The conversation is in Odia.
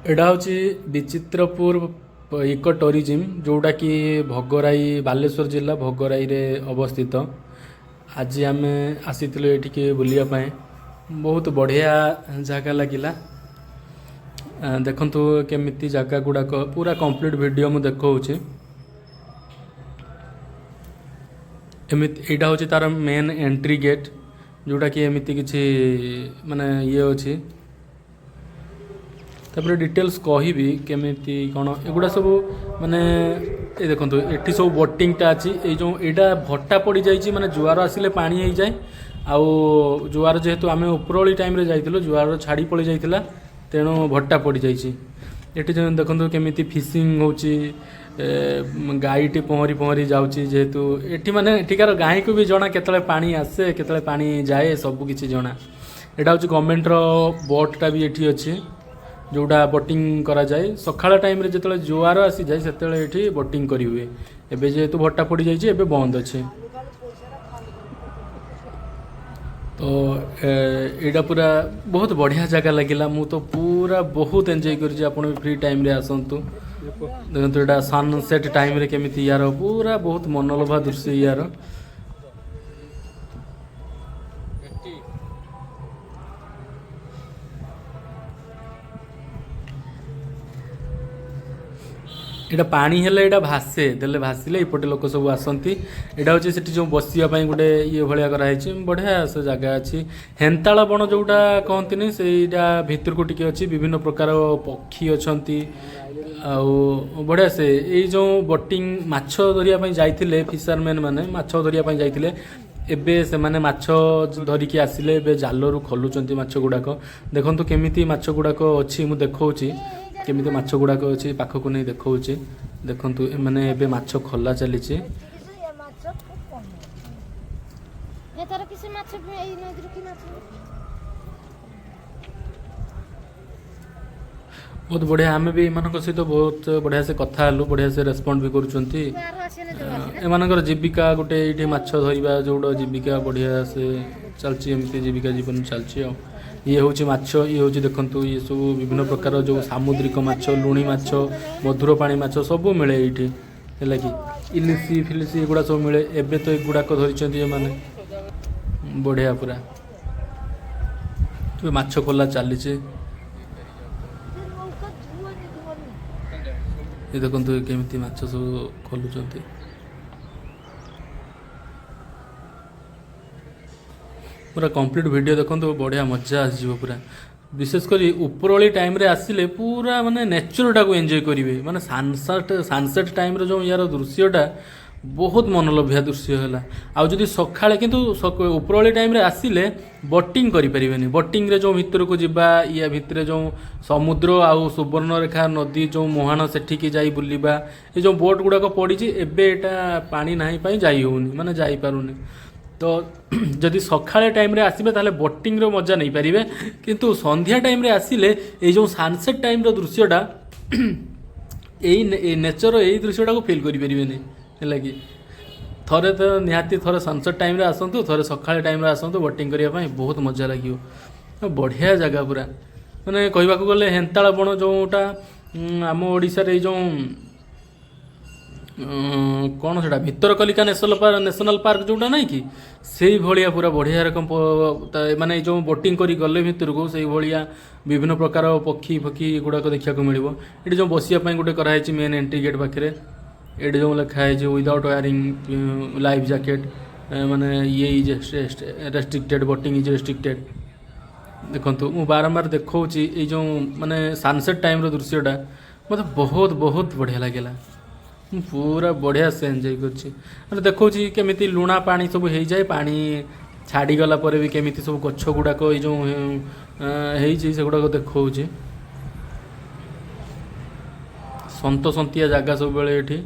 ଏଇଟା ହେଉଛି ବିଚିତ୍ରପୁର ଇକୋ ଟୁରିଜିମ୍, ଯେଉଁଟାକି ଭୋଗରାଇ, ବାଲେଶ୍ୱର ଜିଲ୍ଲା ଭୋଗରାଇରେ ଅବସ୍ଥିତ। ଆଜି ଆମେ ଆସିଥିଲୁ ଏଠିକି ବୁଲିବା ପାଇଁ। ବହୁତ ବଢ଼ିଆ ଜାଗା ଲାଗିଲା। ଦେଖନ୍ତୁ କେମିତି ଜାଗା ଗୁଡ଼ାକ, ପୁରା କମ୍ପ୍ଲିଟ୍ ଭିଡ଼ିଓ ମୁଁ ଦେଖାଉଛି। ଏମିତି ଏଇଟା ହେଉଛି ତାର ମେନ୍ ଏଣ୍ଟ୍ରି ଗେଟ୍, ଯେଉଁଟାକି ଏମିତି କିଛି ମାନେ ଇଏ ଅଛି। ତାପରେ ଡିଟେଲ୍ସ କହିବି କେମିତି କ'ଣ ଏଗୁଡ଼ା ସବୁ। ମାନେ ଏ ଦେଖନ୍ତୁ, ଏଠି ସବୁ ବୋଟିଂଟା ଅଛି। ଏଇ ଯେଉଁ ଏଇଟା ଭଟ୍ଟା ପଡ଼ିଯାଇଛି, ମାନେ ଜୁଆର ଆସିଲେ ପାଣି ହେଇଯାଏ। ଆଉ ଜୁଆର ଯେହେତୁ ଆମେ ଉପରଓଳି ଟାଇମ୍ରେ ଯାଇଥିଲୁ, ଜୁଆର ଛାଡ଼ି ପଳେଇ ଯାଇଥିଲା, ତେଣୁ ଭଟ୍ଟା ପଡ଼ିଯାଇଛି। ଏଠି ଯେଉଁ ଦେଖନ୍ତୁ କେମିତି ଫିସିଂ ହେଉଛି, ଗାଈଟି ପହଁରି ପହଁରି ଯାଉଛି। ଯେହେତୁ ଏଠି ମାନେ ଏଠିକାର ଗାଈକୁ ବି ଜଣା କେତେବେଳେ ପାଣି ଆସେ, କେତେବେଳେ ପାଣି ଯାଏ, ସବୁ କିଛି ଜଣା। ଏଇଟା ହେଉଛି ଗଭର୍ଣ୍ଣମେଣ୍ଟର ବୋଟ୍ଟା ବି ଏଠି ଅଛି, ଯେଉଁଟା ବୋଟିଂ କରାଯାଏ। ସକାଳ ଟାଇମ୍ରେ ଯେତେବେଳେ ଜୁଆର ଆସିଯାଏ, ସେତେବେଳେ ଏଠି ବୋଟିଂ କରିହୁଏ। ଏବେ ଯେହେତୁ ଭଟ୍ଟା ପଡ଼ିଯାଇଛି, ଏବେ ବନ୍ଦ ଅଛି। ତ ଏଇଟା ପୁରା ବହୁତ ବଢ଼ିଆ ଜାଗା ଲାଗିଲା। ମୁଁ ତ ପୁରା ବହୁତ ଏନ୍ଜୟ କରିଛି। ଆପଣ ବି ଫ୍ରି ଟାଇମ୍ରେ ଆସନ୍ତୁ। ଦେଖନ୍ତୁ, ଏଇଟା ସନସେଟ୍ ଟାଇମ୍ରେ କେମିତି ୟାର ପୁରା ବହୁତ ମନଲୋଭା ଦୃଶ୍ୟ ୟାର। ଏଇଟା ପାଣି ହେଲେ ଏଇଟା ଭାସେ, ଦେଲେ ଭାସିଲେ ଏପଟେ ଲୋକ ସବୁ ଆସନ୍ତି। ଏଇଟା ହେଉଛି ସେଠି ଯେଉଁ ବସିବା ପାଇଁ ଗୋଟେ ଇଏ ଭଳିଆ କରାହେଇଛି। ବଢ଼ିଆ ସେ ଜାଗା ଅଛି। ହେନ୍ତାଳ ବଣ ଯେଉଁଟା କହନ୍ତିନି, ସେଇଟା ଭିତରକୁ ଟିକେ ଅଛି। ବିଭିନ୍ନ ପ୍ରକାର ପକ୍ଷୀ ଅଛନ୍ତି ଆଉ ବଢ଼ିଆ ସେ। ଏଇ ଯେଉଁ ବୋଟିଂ, ମାଛ ଧରିବା ପାଇଁ ଯାଇଥିଲେ ଫିସରମ୍ୟାନ୍ ମାନେ, ମାଛ ଧରିବା ପାଇଁ ଯାଇଥିଲେ। ଏବେ ସେମାନେ ମାଛ ଧରିକି ଆସିଲେ, ଏବେ ଜାଲରୁ ଖୋଲୁଛନ୍ତି ମାଛ ଗୁଡ଼ାକ। ଦେଖନ୍ତୁ କେମିତି ମାଛ ଗୁଡ଼ାକ ଅଛି। ମୁଁ ଦେଖାଉଛି କେମିତି ମାଛ ଗୁଡ଼ାକ ଅଛି, ପାଖକୁ ନେଇ ଦେଖାଉଛି। ଦେଖନ୍ତୁ, ଏମାନେ ଏବେ ମାଛ ଖୋଲା ଚାଲିଛି। ମାଛ ଏଥର କିଛି ମାଛ, ଏଇ ନଦୀରୁ କି ମାଛ? ବହୁତ ବଢ଼ିଆ। ଆମେ ବି ଏମାନଙ୍କ ସହିତ ବହୁତ ବଢ଼ିଆ ସେ କଥା ହେଲୁ, ବଢ଼ିଆ ସେ ରେସ୍ପଣ୍ଡ ବି କରୁଛନ୍ତି। ଆର ଆସିଲେ ଦେବ ଆସିଲେ। ଏମାନଙ୍କର ଜୀବିକା ଗୋଟେ ଏଇଠି ମାଛ ଧରିବା ଯେଉଁଟା ଜୀବିକା, ବଢ଼ିଆ ସେ ଚାଲିଛି। ଏମିତି ଜୀବିକା ଜୀବନ ଚାଲିଛି। ଆଉ ଇଏ ହେଉଛି ମାଛ, ଇଏ ହେଉଛି ଦେଖନ୍ତୁ, ଇଏ ସବୁ ବିଭିନ୍ନ ପ୍ରକାର ଯେଉଁ ସାମୁଦ୍ରିକ ମାଛ, ଲୁଣି ମାଛ, ମଧୁର ପାଣି ମାଛ ସବୁ ମିଳେ ଏଇଠି। ହେଲା କି ଇଲିଶି ଫିଲିସି ଏଗୁଡ଼ା ସବୁ ମିଳେ। ଏବେ ତ ଏଗୁଡ଼ାକ ଧରିଛନ୍ତି ଏମାନେ, ବଢ଼ିଆ ପୁରା। ଏବେ ମାଛ ଖୋଲା ଚାଲିଛି। ଏ ଦେଖନ୍ତୁ, କେମିତି ମାଛ ସବୁ ଖୋଲୁଛନ୍ତି। ପୁରା କମ୍ପ୍ଲିଟ୍ ଭିଡ଼ିଓ ଦେଖନ୍ତୁ, ବଢ଼ିଆ ମଜା ଆସିଯିବ ପୁରା। ବିଶେଷ କରି ଉପରଓଳି ଟାଇମ୍ରେ ଆସିଲେ ପୁରା ମାନେ ନେଚରଟାକୁ ଏନ୍ଜୟ କରିବେ। ମାନେ ସନସେଟ୍ ଟାଇମ୍ର ଯେଉଁ ୟାର ଦୃଶ୍ୟଟା ବହୁତ ମନଲୋଭ୍ୟା ଦୃଶ୍ୟ ହେଲା। ଆଉ ଯଦି ସକାଳେ, କିନ୍ତୁ ଉପରଓଳି ଟାଇମ୍ରେ ଆସିଲେ ବୋଟିଂ କରିପାରିବେନି। ବୋଟିଂରେ ଯେଉଁ ଭିତରକୁ ଯିବା, ଇଆ ଭିତରେ ଯେଉଁ ସମୁଦ୍ର ଆଉ ସୁବର୍ଣ୍ଣରେଖା ନଦୀ ଯେଉଁ ମୁହାଣ, ସେଠିକି ଯାଇ ବୁଲିବା, ଏ ଯେଉଁ ବୋଟ୍ ଗୁଡ଼ାକ ପଡ଼ିଛି, ଏବେ ଏଇଟା ପାଣି ନାହିଁ ପାଇଁ ଯାଇ ହେଉନି, ମାନେ ଯାଇପାରୁନି। ତ ଯଦି ସକାଳେ ଟାଇମ୍ରେ ଆସିବେ, ତାହେଲେ ବୋଟିଂର ମଜା ନେଇପାରିବେ। କିନ୍ତୁ ସନ୍ଧ୍ୟା ଟାଇମ୍ରେ ଆସିଲେ ଏଇ ଯେଉଁ ସନସେଟ୍ ଟାଇମ୍ର ଦୃଶ୍ୟଟା, ଏଇ ନେଚର ଏଇ ଦୃଶ୍ୟଟାକୁ ଫିଲ୍ କରିପାରିବେନି। ହେଲା କି ଥରେ ତ ନିହାତି ଥରେ ସନସେଟ୍ ଟାଇମ୍ରେ ଆସନ୍ତୁ, ଥରେ ସକାଳେ ଟାଇମ୍ରେ ଆସନ୍ତୁ ବୋଟିଂ କରିବା ପାଇଁ। ବହୁତ ମଜା ଲାଗିବ। ବଢ଼ିଆ ଜାଗା ପୁରା। ମାନେ କହିବାକୁ ଗଲେ ହେନ୍ତାଳ ବଣ ଯେଉଁଟା ଆମ ଓଡ଼ିଶାରେ ଏଇ ଯେଉଁ କ'ଣ ସେଇଟା, ଭିତରକନିକା ନ୍ୟାସନାଲ୍ ପାର୍କ ଯେଉଁଟା ନାହିଁ କି, ସେଇଭଳିଆ ପୁରା ବଢ଼ିଆ ରକମ। ମାନେ ଏଇ ଯେଉଁ ବୋଟିଂ କରି ଗଲେ ଭିତରକୁ, ସେଇଭଳିଆ ବିଭିନ୍ନ ପ୍ରକାର ପକ୍ଷୀ ଫକ୍ଷୀ ଏଗୁଡ଼ାକ ଦେଖିବାକୁ ମିଳିବ। ଏଠି ଯେଉଁ ବସିବା ପାଇଁ ଗୋଟେ କରାହେଇଛି ମେନ୍ ଏଣ୍ଟ୍ରି ଗେଟ୍ ପାଖରେ, ଏଠି ଯେଉଁ ଲେଖା ହେଇଛି ୱିଦାଉଟ୍ ୱେୟାରିଂ ଲାଇଫ୍ ଜ୍ୟାକେଟ୍, ମାନେ ଇଏ is restricted, boating is restricted। ଦେଖନ୍ତୁ, ମୁଁ ବାରମ୍ବାର ଦେଖାଉଛି। ଏଇ ଯେଉଁ ମାନେ ସନସେଟ୍ ଟାଇମ୍ର ଦୃଶ୍ୟଟା ମୋତେ ବହୁତ ବହୁତ ବଢ଼ିଆ ଲାଗିଲା। ମୁଁ ପୁରା ବଢ଼ିଆ ସେ ଏନ୍ଜୟ କରିଛି। ମାନେ ଦେଖାଉଛି କେମିତି ଲୁଣା ପାଣି ସବୁ ହେଇଯାଏ, ପାଣି ଛାଡ଼ିଗଲା ପରେ ବି କେମିତି ସବୁ ଗଛ ଗୁଡ଼ାକ ଏଇ ଯେଉଁ ହେଇଛି, ସେଗୁଡ଼ାକ ଦେଖାଉଛି। ସନ୍ତସନ୍ତିଆ ଜାଗା ସବୁବେଳେ ଏଠି।